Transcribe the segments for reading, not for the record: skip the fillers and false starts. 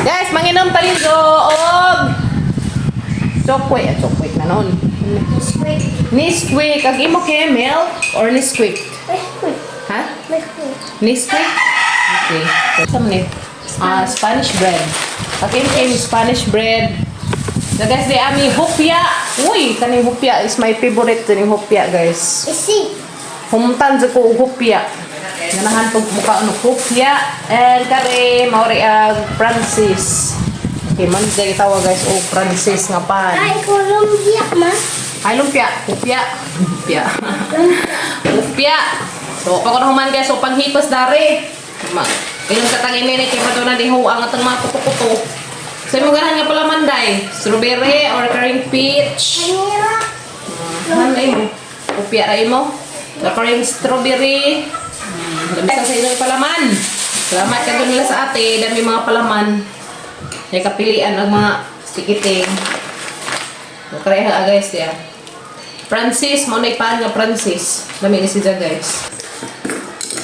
Guys, manginom ta rin og chocolate, chocolate na noon. Nesquik. Nesquik, ang imo kay milk or Nesquik? Nesquik. Ha? Nesquik. Nesquik? Okay. Sa man eh? Ah, Spanish bread. Okay, kay Spanish bread. So guys, di ami hopya. Uy, kaning hopya is my favorite kaning hopya, guys. Isi. Humtan sa ko og hopya. Ganahan pag mukha ano hopya and kare maori ang Francis. Okay, man jay tawag guys og Francis nga pan. Ay, Colombia, ma. Ay lumpia, hopya, hopya. Hopya. So, pag na human guys, so panghipos dari. Ma, ilang katang inini kay maduna di ho ang atong mga kuto-kuto. So, mo ganahan nga pala manday, strawberry or currant peach. Kanira. Han ay mo. Upya ra imo. Currant strawberry. Dami sa inyo palaman. Salamat ka nila sa ate, dami mga palaman. May kapilian ang mga sikiting. So, kareha guys ya. Francis, mo na ipan nga Francis. Dami ni siya guys.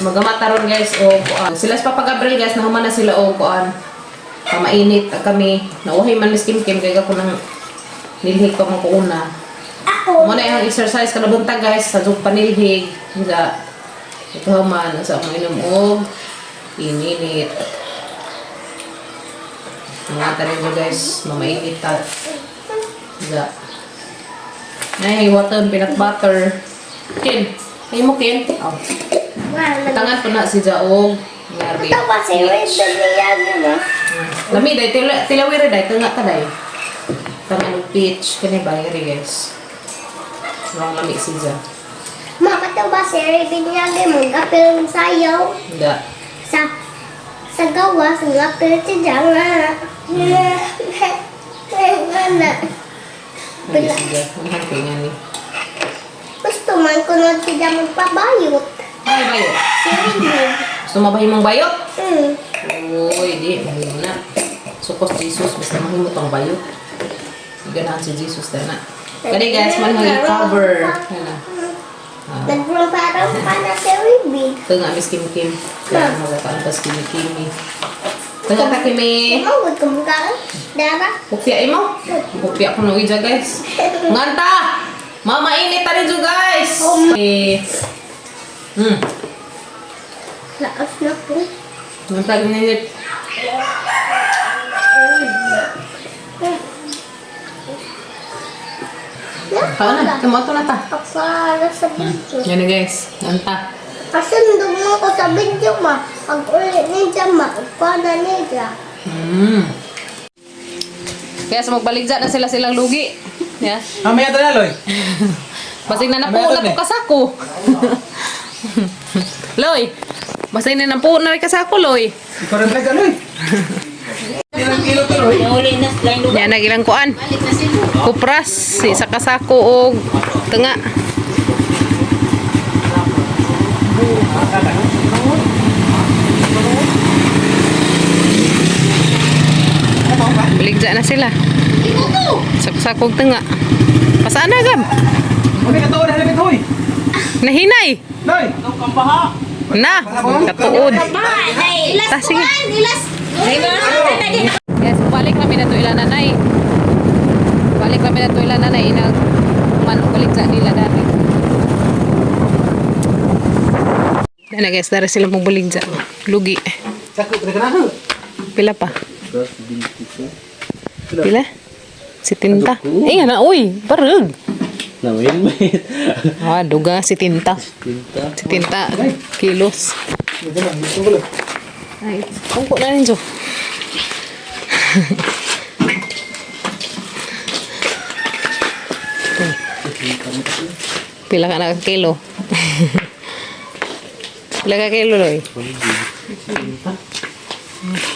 Magamata ron guys o kuan. Sila sa Papa Gabriel guys, nahuman na sila o kuan. Pamainit ang kami. Nauhay man mis Kim Kim kay ako nang nilhig pa man ko una. Ako. Mo na yung exercise kada buntag guys sa jug panilhig. Nga ikaw man sa akong inom og ininit. Mga tanin mo guys, mamainit ta. Nga. Nay, water, peanut butter. Kin, ay mo kin. Oh. Tangan po na si Jaog. Ngari. Ito ba si Wendell niya, ma? Lami day tila tilawira day tunga ta day. Tangan og peach kani ba ngari guys. Wrong lami si Ja. Ma, kato ba si Raven niya, mo? Gapil sayaw. Nga. Sa gawas, gapil si Janga. Nga na. Lami si Ja. Unahan ko nga ni. Gusto man ko nun siya magpabayot. Ay bayot. Si Raven. Gusto mo ba himong bayot? Uy, di mahimo na. Sukos Jesus basta mahimo tong bayot. Ganahan si Jesus na. Kani guys, man hang cover. Ano? Ah. Nagparang pa na si Raven. Ito nga, Miss Kim Kim. Kaya magakaan pa si Kimi Kimi. Tunga ta Kimi. Mawag ka mukha. Dara. Kupya imo. Kupya ko nung ija guys. Nganta! Mama init ta rin guys. Eh. Lakas na po. Nganta init. Ikaw na, tumato na ta. Para sa video. Yan na guys, nganta. Kasundo mo ko sa video ma. Pag ulit niya ma, upa na niya. Kaya sa magbaligya na sila silang lugi. Yeah. Mamaya ito na, Loy. Basig na napuo na to kasako. Loy, basig na napuo na rin kasako, Loy. Ikaw rin talaga, Loy. Ilang kilo to, Loy? Yan ang ilang kuan. Kupras, isa kasako og tunga. Baligya na sila. Saksak og tunga. Pasaan na gab? Ano ka to? Ano ka to, Loy? Nahinay. Loy! Na, katuod. Ta sige. Yes, balik kami na to ila nanay. Balik kami na to ila nanay inag man balik sa nila dati. Dana guys, dara sila mabulig dyan. Lugi. Sako, ka na. Pila pa? Pila? Si Tinta. Eh, na, uy, barag. Namin, mate. Ah, duga si Tinta. Tinta. Si Tinta, kilos. Ito na, ito ko lang. Ay, kungko na rin, Jo. Pila ka na ka kilo? Pila ka kilo, Loy?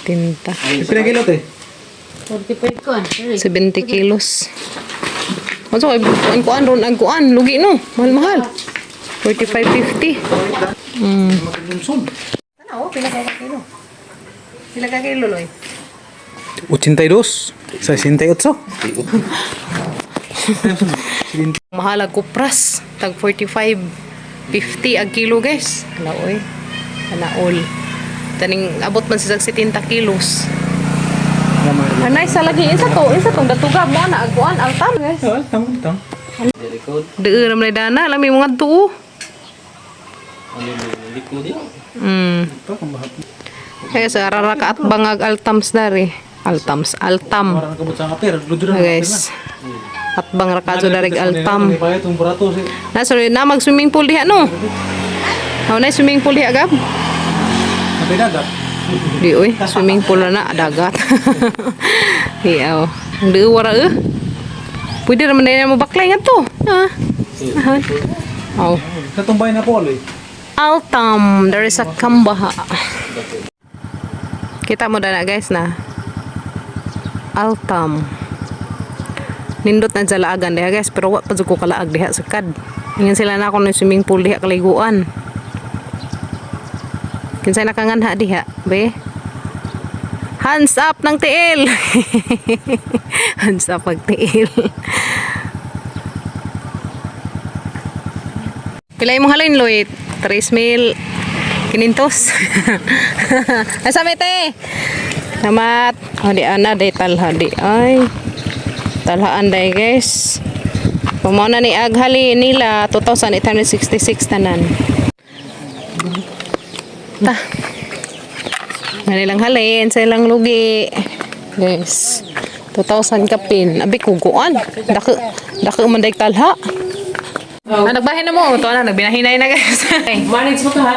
Tinta. Pila kilo to, eh? 70 kilos. Ano kay kuan kuan ron ang kuan lugi no. Mahal mahal. 45.50. Tanaw, pila ka kilo? Pila ka kilo, Loy? 82, 68. Mahal ang kupras. Tag 45.50 ang kilo, guys. Hala, oy. Hala, all. Taning abot man sa 70 kilos. Anay sa lagi insa to, insa tong datuga mo na aguan altam, guys. Oh, tama tama. Likod. Deur man dana lami mo ngadto. Ano yung likod yun? Pa kung bahap. Kaya sa arara ka at bangag altams dari. Altams, altam. Parang kabot sa kaper, ludura Ah, guys. At bang rakazo dari altam. Ni payat tung burato si. Na sorry na mag swimming pool diha no. Aw na swimming pool diha gab. Napay dagat. Di oy, swimming pool na na dagat. Di aw. Di wara eh. Pwede naman na mo baklay nga to. Ha. Aw. Sa tumbay na polo eh. Altam, there is a kambaha. Kita mo na guys na. Altam. Nindot na sa laagan diha guys, pero wa pa jud ko kalaag diha sa kad. Ingan sila na ako ng swimming pool diha kaliguan. Kinsay nakanganha diha, be? Hands up ng tiil. Hands up pag tiil. Pila imong halin, Lloyd? 3,500. Asa me te? Salamat. O di ana day talha di ay. Talhaan day guys. Pumao na ni aghali nila 2,866 tanan. Ta. Nanilang halin sa ilang lugi. Guys. 2,000 kapin. Abi kuguan. Dako dako man day talha. Ah, nagbahin na mo. Ito na, nagbinahinay na guys. Manage mo ka ha.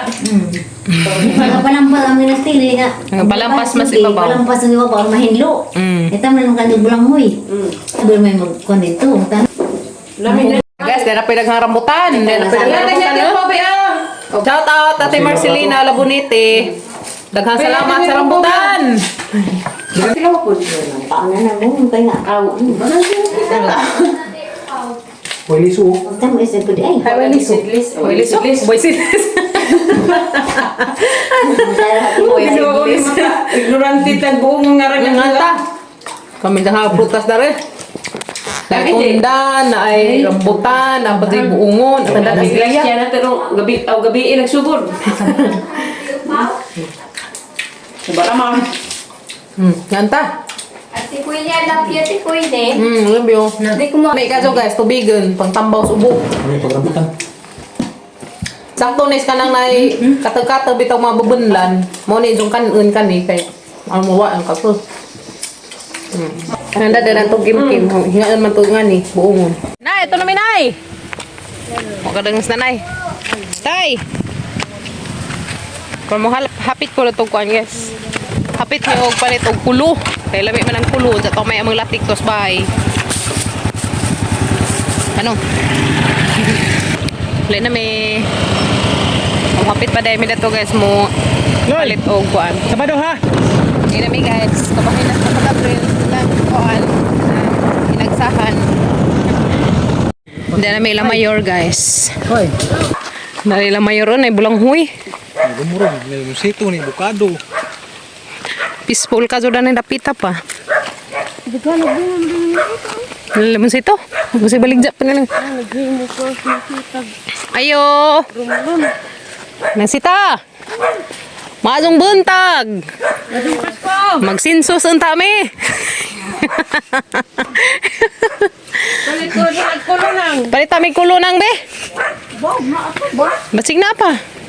Nagpalampas ang minastili nga. Nagpalampas mas ibabaw. Palampas ang ibabaw, mahinlo. Ito man ang kanil bulanghoy. Sabi may magkuhan dito. Lami na. Guys, dahil na pwede rambutan. Dahil na pwede rambutan. No? Shout out, Ate Marcelina Labunite. Daghang salamat sa rambutan. Paano na mo, kaya nga. Pwede su. Tama isa po di ay. Oy, liso. Boy, silis. Boy, silis. Ignorante tag buong nga Ang ngata. Kami daghang prutas dare. Nagunda na ay rambutan, na pati buungon, at ang Iglesia na pero gabi aw gabi eh, nagsugod. Diba ma'am? Nganta. Ate Kuya, love you, Ate Kuya. Love you. Hindi ko ma- May kaso guys, tubigan, pangtambaw sa ubo. Kami pagrambutan. Sakto nis kanang nay katag-katag bitaw mga babunlan. Mo ni yung kanon kani kay ang mawa ang kaso. Nanda dara to kim-kim. Hingaan man to nga ni buongon. Nay, ito na mi nay. Wa ka dangas na nay. Tay. Kung mo hapit ko na to kuan guys. Hapit ni og palit og kulo. Kay lami man ang kulo sa to may among latik tos bay. Ano? Wala na may ang hapit pa dahil mi dato guys mo palit og kuan. Sabado ha. Ngayon na mi guys, kabahin na sa pag-April ng kuan inagsahan. Hindi na may mayor guys. Hoy. Narila mayor on ay bulanghoy. May gumurong, may musito ni bukado. Peaceful ka jud na dapita pa. Lemon sito. Gusto baligja pa nila. Ayo. Nasita. Maasong buntag. Magsinsos unta mi. Palit mi kulo nang be. Basig na pa.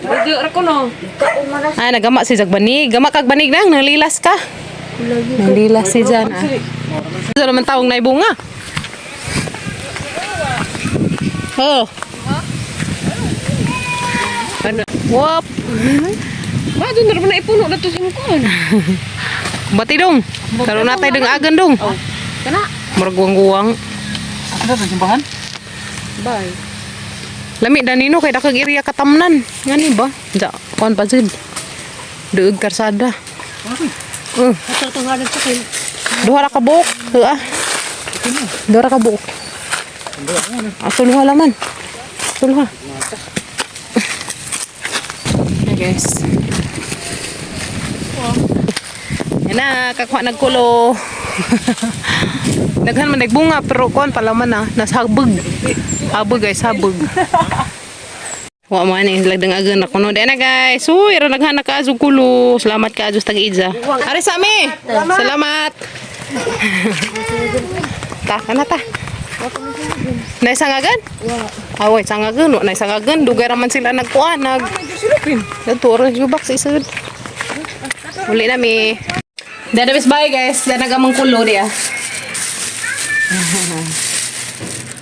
Ah, nagama si Jagbanig. Gama kag banig nang nalilas ka. Nalilas si Jan. Ah. Sa naman tawong naibunga. Oh. Ano? Wop. Ba doon na na ipuno na to sa imong Bati dong. Karon na tayo dong agan dong. Kana. Murag guwang-guwang. Asa sa simbahan? Bye. Lami danino kay dakag area katamnan. Ngani ba? Ja, kuan pa jud. Duog karsada. Duha ra ka buok. Ah. Duha ra ka buok. Ah, suluha laman. Suluha. Hey guys. Yan na, kakuha nagkulo. Daghan man nagbunga pero kuan pala man ah, nasa habog. Habog guys, habog. Wa man eh, lagdang agan ako no. Di na guys. Uy, ra naghanak ka azug kulo. Salamat ka azug tag-idza. Ari sa mi. Salamat. Ta, kana ta. Naisangagan? Away, sangagan. Wa naisangagan. Dugay raman sila nagkuan. Nag... Dato, orange box isod. Uli na mi. Dada bis bye guys. Dada nagamang kulo diya.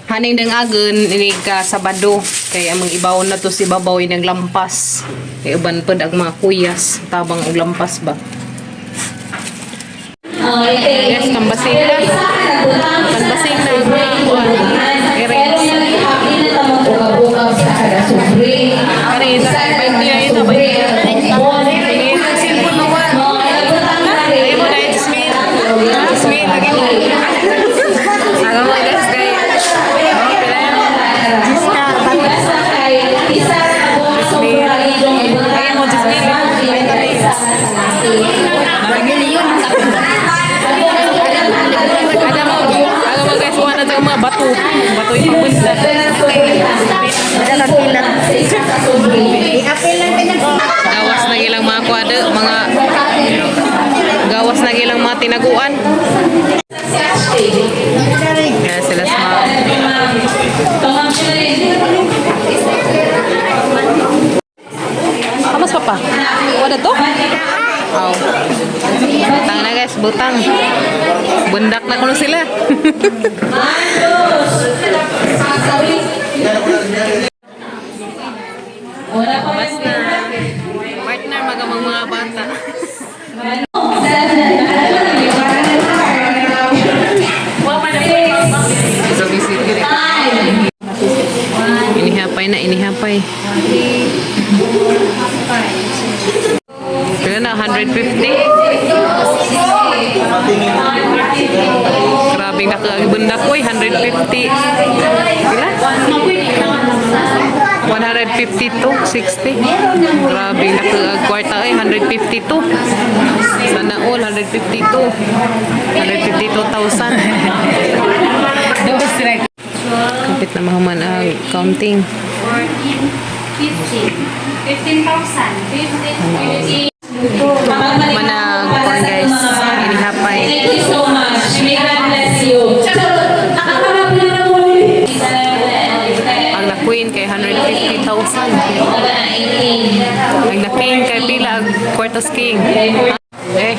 Haning dang agon ini ka Sabado kay among ibawon na to si babaw inang lampas. Kay uban pod ang mga kuyas tabang og lampas ba. Yes, kambasing na. Kambasing na ang mga kuan. Errands. Kani isa kay 20 ito, 20. Ay mo dahil Jasmine. Jasmine, lagi mo. Alam mo guys, kay oh, pila yan? Jasmine. Lagi mo, Jasmine. Alam mo guys, wala na tayong mga bato. Bato yung papunta. Gawas na ilang mga kwado, mga gawas na ilang mga tinaguan. Kaya sila sa mga Kamas papa? Wala to? Aw. Butang na guys, butang. Bundak na kuno sila. Basta partner magamang mga bata. So busy diri. Inihapay na, inihapay. Pila na, 150? Grabe nakagibundak ko 150. Pila? 152, 60. Grabe nakagkwarta ay 152. Sana all 152. 152,000. Kapit na mahuman ang counting. 14, 15. 15,000. 15. Manag, kuan guys, inihapay. Thank you so much. May God bless you. Charot! Nakakarap na na muli. Ang na queen kay 150,000. Ang na king kay pila ang kwartas king. Eh.